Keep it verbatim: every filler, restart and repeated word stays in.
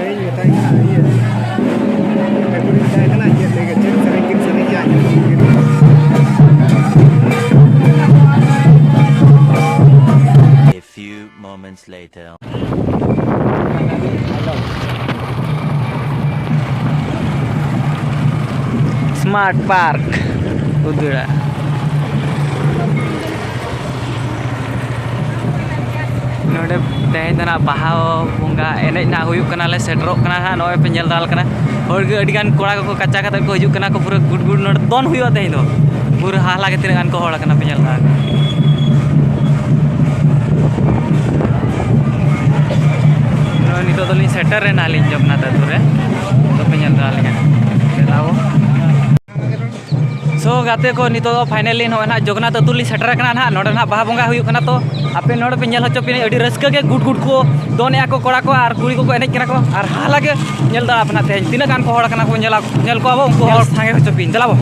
ᱤᱧ ᱢᱮᱛᱟᱭ ᱠᱟᱱᱟ, ᱤᱭᱟᱹ, ᱜᱟᱹᱰᱤ ᱢᱮᱛᱟᱭ ᱠᱟᱱᱟ, ᱪᱮᱫ ᱞᱟᱹᱜᱤᱫ, ᱪᱮᱫ ᱥᱮᱨᱮᱧ ᱠᱤᱱ ᱥᱮᱨᱮᱧᱟ, ᱟᱸᱡᱚᱢ ᱠᱤᱱ᱾ A few moments later. Smart Park ᱩᱫᱽᱲᱟ᱾ ᱱᱚᱰᱮ ᱛᱮᱦᱮᱧ ᱫᱚ ᱱᱟᱜ ᱵᱟᱦᱟ ᱵᱚᱸᱜᱟ ᱮᱱᱮᱡ ᱱᱟᱜ ᱦᱩᱭᱩᱜ ᱠᱟᱱᱟ, ᱞᱮ ᱥᱮᱴᱮᱨᱚᱜ ᱠᱟᱱᱟ ᱦᱟᱸᱜ᱾ ᱱᱚᱜᱼᱚᱭ ᱯᱮ ᱧᱮᱞ ᱫᱟᱲᱮᱭᱟᱜ ᱠᱟᱱᱟ, ᱦᱚᱲ ᱜᱮ ᱟᱹᱰᱤ ᱜᱟᱱ ᱠᱚᱲᱟ ᱠᱚᱠᱚ ᱠᱟᱪᱟ ᱠᱟᱛᱮ ᱠᱚ ᱦᱤᱡᱩᱜ ᱠᱟᱱᱟ ᱠᱚ, ᱯᱩᱨᱟᱹ ᱜᱩᱰ ᱜᱩᱰ᱾ ᱱᱚᱰᱮ ᱫᱚᱱ ᱦᱩᱭᱩᱜᱼᱟ ᱛᱮᱦᱮᱧ ᱫᱚ, ᱯᱩᱨᱟᱹ ᱦᱟᱦᱟᱞᱟ ᱜᱮ ᱛᱤᱱᱟᱹᱜ ᱜᱟᱱ ᱠᱚ ᱦᱚᱲ ᱠᱟᱱᱟ ᱯᱮ ᱧᱮᱞ ᱫᱟᱲᱮᱭᱟᱜ ᱠᱟᱱᱟ᱾ ᱱᱚᱜᱼᱚᱭ ᱱᱤᱛᱚᱜ ᱫᱚᱞᱤᱧ ᱥᱮᱴᱮᱨ ᱮᱱᱟ ᱟᱹᱞᱤᱧ ᱡᱚᱜᱚᱱᱱᱟᱛᱷ ᱟᱹᱛᱩ ᱨᱮ, ᱛᱚ ᱯᱮ ᱧᱮᱞ ᱫᱟᱲᱮᱭᱟᱜ ᱠᱟᱱᱟ᱾ ᱫᱮᱞᱟᱣ᱾ So ᱜᱟᱛᱮ ᱠᱚ, ᱱᱤᱛᱚᱜ ᱫᱚ finally ᱱᱚᱜᱼᱚᱭ ᱱᱟᱦᱟᱜ ᱡᱚᱜᱚᱱᱱᱟᱛᱷ ᱟᱹᱛᱩ ᱞᱤᱧ ᱥᱮᱴᱮᱨ ᱟᱠᱟᱱᱟ ᱱᱟᱦᱟᱜ᱾ ᱱᱚᱰᱮ ᱱᱟᱦᱟᱜ ᱵᱟᱦᱟ ᱵᱚᱸᱜᱟ ᱦᱩᱭᱩᱜ ᱠᱟᱱᱟ, ᱛᱚ ᱟᱯᱮ ᱱᱚᱰᱮ ᱯᱮ ᱧᱮᱞ ᱦᱚᱪᱚ ᱯᱮᱭᱟ, ᱟᱹᱰᱤ ᱨᱟᱹᱥᱠᱟᱹ ᱜᱮ ᱜᱩᱰ ᱜᱩᱰ ᱠᱚ ᱫᱚᱱᱮᱜᱼᱟ ᱠᱚ ᱠᱚᱲᱟ ᱠᱚ ᱟᱨ ᱠᱩᱲᱤ ᱠᱚᱠᱚ ᱮᱱᱮᱡ ᱠᱟᱱᱟ ᱠᱚ᱾ ᱟᱨ ᱦᱟᱦᱟᱞᱟ ᱜᱮ ᱧᱮᱞ ᱫᱟᱲᱮᱭᱟᱜ ᱯᱮ ᱱᱟᱦᱟᱜ ᱛᱮᱦᱮᱧ ᱛᱤᱱᱟᱹᱜ ᱜᱟᱱ ᱠᱚ ᱦᱚᱲ ᱠᱟᱱᱟ ᱠᱚ, ᱧᱮᱞ, ᱧᱮᱞ ᱠᱚᱣᱟ ᱵᱚ ᱩᱱᱠᱩ ᱦᱚᱲ ᱥᱟᱸᱜᱮ ᱦᱚᱪᱚ ᱯᱮᱭᱟᱹᱧ, ᱫᱮᱞᱟ ᱵᱚ᱾